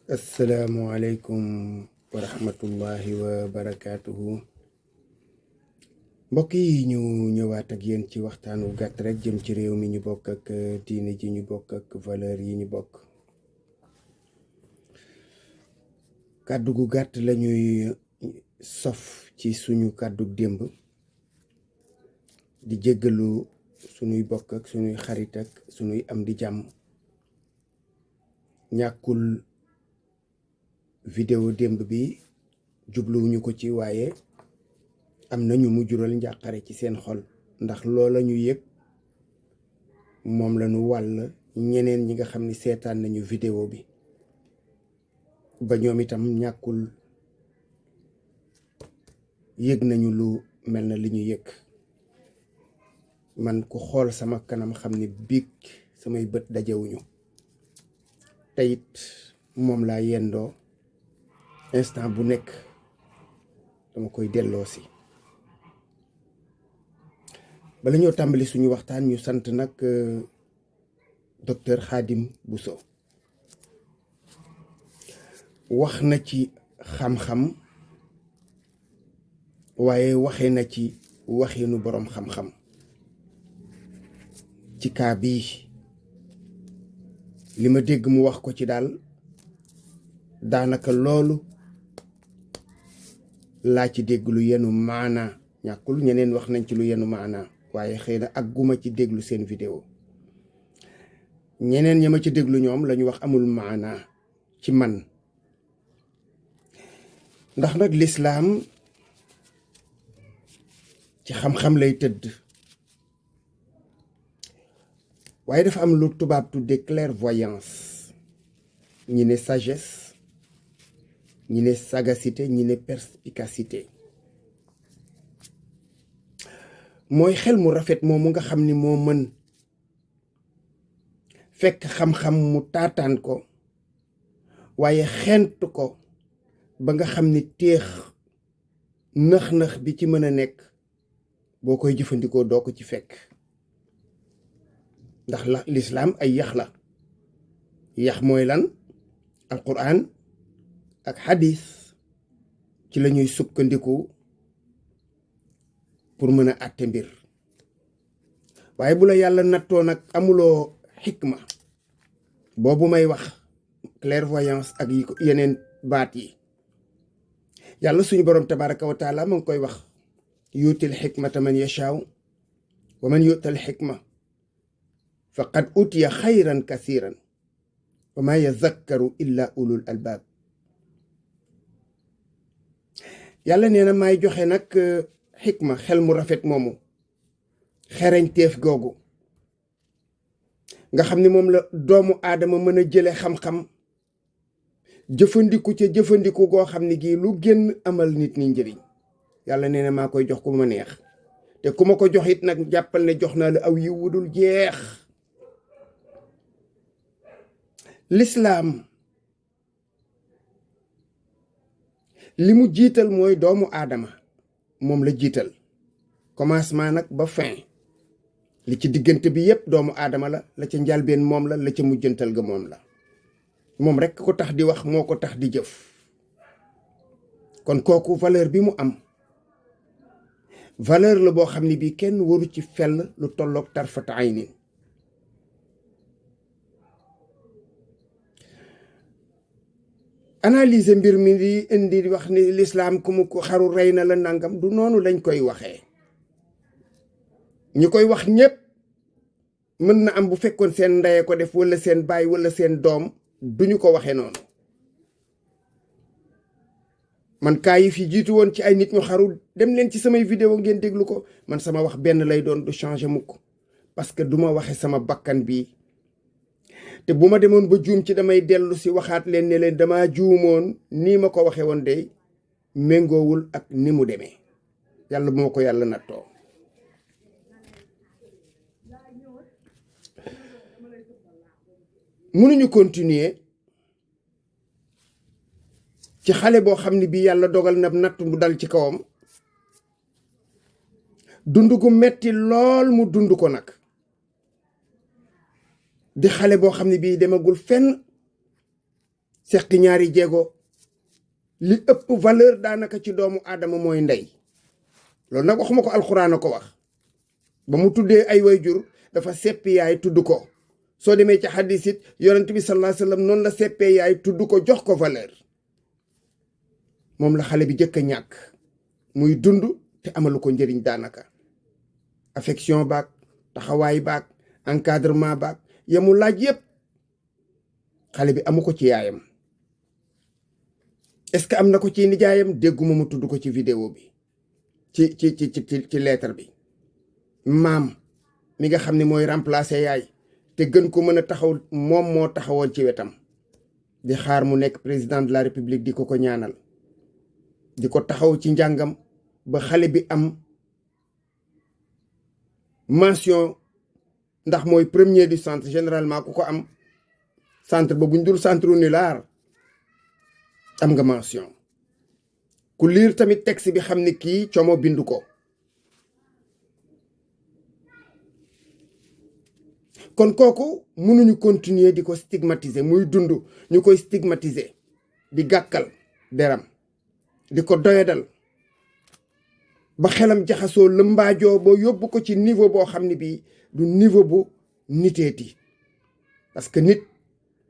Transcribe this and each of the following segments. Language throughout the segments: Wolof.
asalaamualeykum wa rahmatullahi wa barakaatuhu. Mbokk yi ñu ñëwaat ak yéen ci waxtaan wu gàtt rek jëm ci réew mi ñu bokk ak diine ji ñu bokk ak valeur yi ñu bokk. Kàddu gu gàtt lañuy sof ci suñu kàddu démb di jéggalu suñuy bokk ak suñuy xarit ak suñuy am di jàmm. ñàkkul vidéo démb bi jubluwuñu ko ci, waaye am nañu mu jural njàqare ci seen xol ndax loola ñu yëg moom lañu wàll ñeneen ñi nga xam ni seetaan nañu vidéo bi ba ñoom itam ñàkkul yëg nañu lu mel na li ñu yëg. man ku xool sama kanam xam ni biig samay bët dajewuñu teyit moom laa yendoo instant bu nekk dama koy delloo si. bala ñoo tàmbali suñu waxtaan ñu sant nag docteur Khadim Bousso. wax na ci xam-xam waaye waxee na ci waxinu boroom xam-xam ci kaa bii. li ma dégg mu wax ko ci daal daanaka loolu laa ci dégg lu yenu maanaa. ñàkkul ñeneen wax nañ ci lu yenu maanaa waaye xëy na ak guma ci déglu seen vidéo. ñeneen ña ma ci déglu ñoom lañu wax amul maanaa ci man ndax nag lislaam ci xam-xam lay tëdd, waaye dafa am lu tubaab tudde clairvoyance, ñi ne sagesse, ñi ne sagacité, ñi ne perspicacité. mooy xel mu rafet moomu nga xam ni moo mën fekk xam-xam mu taataan ko waaye xent ko ba nga xam ni téex nëx-nëx bi ci mën a nekk boo koy jëfandikoo doo ko ci fekk. ndax lislaam ay yax la. yax mooy lan? alquran ak xadis ci la ñuy sukkandiku pour mën a àtte mbir. waaye bu la yàlla nattoo nag amuloo xikma boobu may wax, clairvoyance ak yeneen baat yi, yàlla suñu boroom tabaraka wa taala ma ngi koy wax yuutil xikmata man yashaaw wa man yuutal xikma faqad utiya xayran kasiran wa ma yazakkaru illa ulul albaab. yàlla nee na maay joxe nag xikma, xel mu rafet moomu, xereñteef googu nga xam ni moom la doomu aadama mën a jële xam-xam jëfandiku ca jëfandiku goo xam ni gii lu génn amal nit ñi njëriñ. yàlla nee na maa koy jox ku ma neex, te ku ma ko jox it nag jàppal ne jox naa la aw yiw wudul jeex. lislaam li mu jiital mooy doomu aadama, moom la jiital commencement nag ba fin. li ci diggante bi yépp doomu aadama la ca njalbeen moom la ca mujjantal ga moom la. moom rekk ko tax di wax, moo ko tax di jëf. kon kooku valeur bi mu am valeur la boo xam ne bii kenn waru ci fell lu tolloog tarfata aynin. analyser mbir mi di indi wax ni lislaam ku mu ko xaru rey na la nangam, du noonu lañ koy waxee. ñi koy wax ñépp mën na am bu fekkoon seen ndeye ko def walla seen baay walla seen doom duñu ko waxee noonu. man kaa yi fi jiitu woon ci ay nit ñu xaru, dem leen ci samay vidéo ngeen déglu ko. man sama wax benn lay doon, du changer mukk, parce que duma waxe sama bakkan bii. te bu ma demoon ba juum ci damay dellu si waxaat leen ne leen dama juumoon, nii ma ko waxe woon de méngoowul ak ni mu demee. yàlla bu ma ko yàlla nattoo. mënuñu continuer ci xale boo xam ne bii yàlla dogal na natt mu dal ci kawam, dund gu metti lool mu dund ko nag. di xale boo xam ne bii demagul fenn, seqi ñaari jéego. li ëpp valeur daanaka ci doomu aadama mooy ndey. loolu nag waxuma ko alxuraan a ko wax. ba mu tuddee ay wayjur dafa seppi yaay tudd ko. soo demee ci xadis it yonent bi sallallahu alayhi wasallam noonu la seppee yaay tudd ko jox ko valeur. moom la xale bi jëkk a ñàkk. muy dund te amalu ko njëriñ daanaka. affection baak taxawaay baak encadrement baak yamu laaj yépp xale bi amu ko ci yaayam. est-ce que am na ko ci nijaayam dégguma mu tudd ko ci vidéo bi ci lettre bi. maam mi nga xam ne mooy remplacer yaay te gën ko mën a taxaw moom moo taxawoon ci wetam di xaar mu nekk président de la république di ko ñaanal di ko taxaw ci njàngam ba xale bi am mention ndax mooy premier du centre. généralement ku ko am centre ba buñ dul centre nulaar am nga mention. ku liir tamit texte bi xam ni kii Como bindu ko. kon kooku mënuñu continuer di ko stigmatiser muy dund ñu koy stigmatiser di gàkkal deram di ko doyadal ba xelam jaxasoo lëmbaajoo ba yóbbu ko ci niveau boo xam ne bii du niveau bu niteeti. parce que nit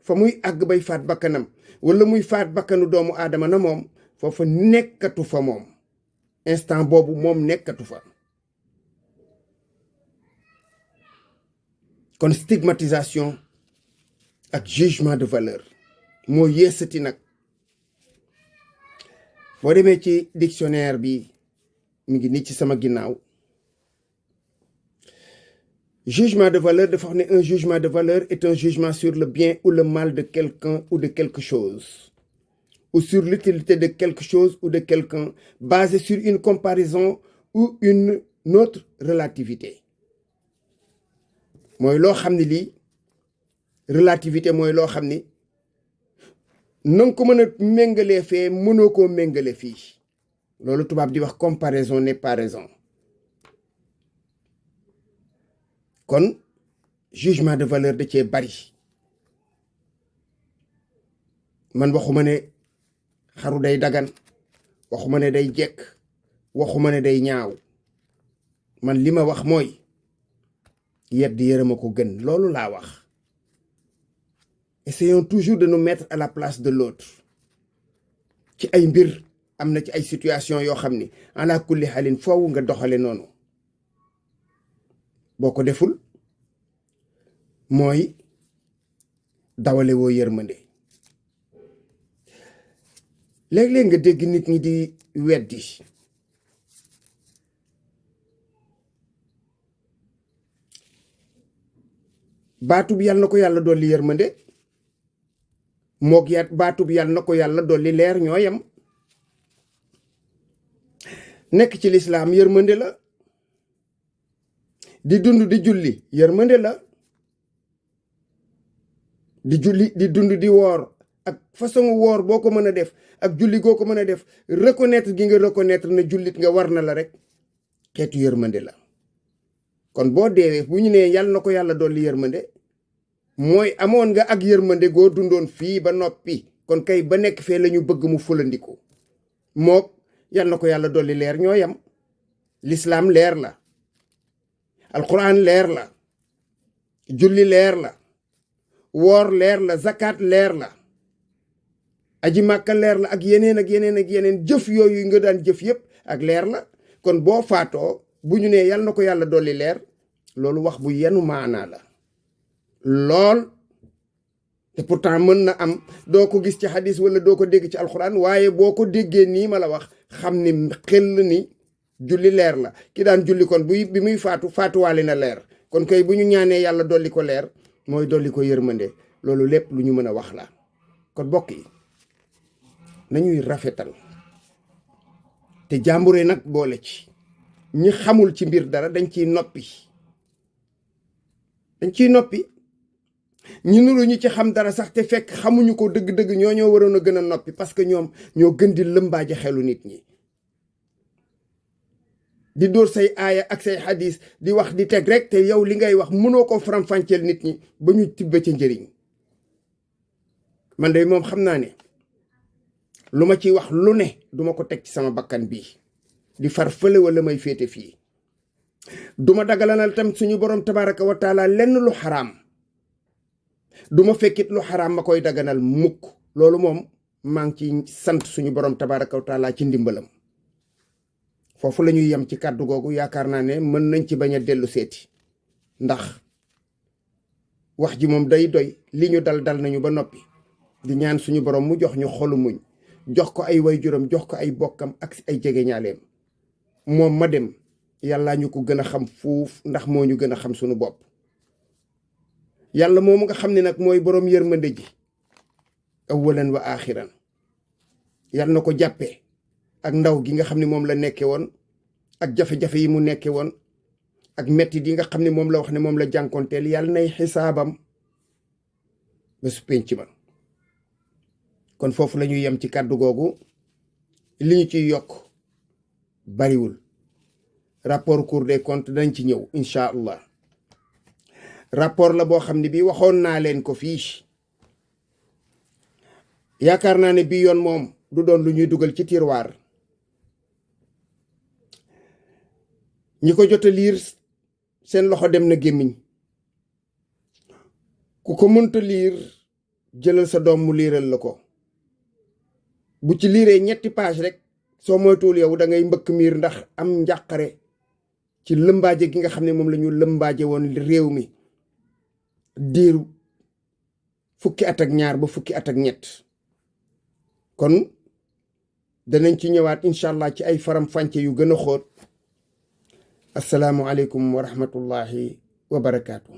fa muy àgg bay faat bakkanam wala muy faat bakkanu doomu aadama na moom foofa nekkatu fa moom. instant boobu moom nekkatu fa. kon stigmatisation ak jugement de valeur moo yeesati nag. boo demee ci dictionnaire bi mi ngi nii ci sama ginnaaw. jugement de valeur dafa wax ne un jugement de valeur est un jugement sur le bien ou le mal de quelqu'un ou de quelque chose, ou sur l'utilité de quelque chose ou de quelqu'un, basé sur une comparaison ou une autre relativité. mooy loo xam ne lii relativité mooy loo xam ni na nga ko mën a méngalee fee mënoo koo méngale fii. loolu tubaab di wax comparaison n'est pas raison. kon jugement de valeur da cee bari. man waxuma ne xaru day dagan, waxuma ne day jekk, waxuma ne day ñaaw. man li ma wax mooy yedd yërëma ko gën. loolu laa wax. essayons toujours de nous mettre à la place de l'autre. ci ay mbir am na ci ay situation yoo xam ni ala kulli xalin foofu nga doxale noonu. boo ko deful mooy dawale woo yërmande. léeg-léeg nga dégg nit ñi di weddi baatub yàlla na ko yàlla dolli yërmande moog baatub yàlla na ko yàlla dolli leer ñoo yem. nekk ci lislaam yërmande la. di dund di julli yërmande la. di julli di dund di woor ak façon woor boo ko mën a def ak julli goo ko mën a def reconnaître gi nga reconnaître ne jullit nga war na la rek xeetu yërmande la. kon boo deewee bu ñu nee yàlla na ko yàlla dolli yërmande mooy amoon nga ak yërmande goo dundoon fii ba noppi. kon kay ba nekk fee la ñu bëgg mu fulandiku mook yàlla na ko yàlla dolli leer ñoo yem. lislaam leer la. alquran leer la. julli leer la. woor leer la. zakat leer la. aji màkka leer la ak yeneen ak yeneen ak yeneen jëf yooyu nga daan jëf yépp ak leer la. kon boo faatoo bu ñu nee yàlla na ko yàlla dolli leer loolu wax bu yenu maanaa la lool. te pourtant mën na am doo ko gis ci xadis wala doo ko dégg ci alxuraan waaye boo ko déggee nii ma la wax xam ni xel ni julli leer la. ki daan julli kon bi muy faatuwaale na leer. kon kay bu ñu ñaanee yàlla dolli ko leer mooy dolli ko yërmande. loolu lépp lu ñu mën a wax la. kon bokk yi nañuy rafetal te jàmbure nag boole ci. ñi xamul ci mbir dara dañ ciy noppi. ñi nuru ñu ci xam dara sax te fekk xamuñu ko dëgg-dëgg ñoo waroon a gën a noppi parce que ñoom ñoo gën di lëmbaaji xelu nit ñi. di dóor say aaya ak say xadis di wax di teg rek te yow li ngay wax mënoo ko faram-fàcceel nit ñi ba ñu tibbe ca njëriñ. man de moom xam naa ne lu ma ci wax lu ne duma ko teg ci sama bakkan bii di far fële wala may féete fii. duma dagalanal tam suñu borom tabaraka wa taala lenn lu xaraam, duma fekkit lu xaraam ma koy daganal mukk. loolu moom maa ngi ci sant suñu borom tabaraka wa taala ci ndimbalam. foofu la ñuy yem ci kàddu googu. yaakaar naa ne mën nañ ci bañ a dellu seeti, ndax wax ji moom day doy. li ñu dal nañu ba noppi. di ñaan suñu borom mu jox ñu xolu muñ, jox ko ay waajuram, jox ko ay bokkam ak ay jegeñaaleem. moom ma dem yàlla ñu ko gën a xam fuuf, ndax moo ñu gën a xam suñu bopp. yàlla moomu nga xam ne nag mooy borom yërmande ji awalan wa axiran, yàlla na ko jàppee ak ndaw gi nga xam ne moom la nekke woon, ak jafe-jafe yi mu nekke woon, ak mettit yi nga xam ne moom la wax ne moom la jànkonteel. yàlla nay xisaabam ba su penc ma. kon foofu la ñuy yem ci kàddu googu. li ñu ciy yokk bariwul. rapport Cour des comptes dañ ci ñëw incha allah. rapport la boo xam ne bii waxoon naa leen ko fii. yaakaar naa ne bii yoon moom du doon lu ñuy dugal ci tiroir. ñi ko jot a liir seen loxo dem na gémmiñ. ku ko mënta liir jëlal sa doom mu liiral la ko. bu ci liiree 3 page rek soo moytuwul yow da ngay mbëkk miir, ndax am njàqare ci lëmbaaje gi nga xam ne moom la ñu lëmbaaje woon réew mi diir fukki at ak 2 ba fukki at ak 3. kon danañ ci ñëwaat incha allah ci ay faram fànce yu gën a xóot. asalaamualeykum wa rahmatullahi wa barakaatu.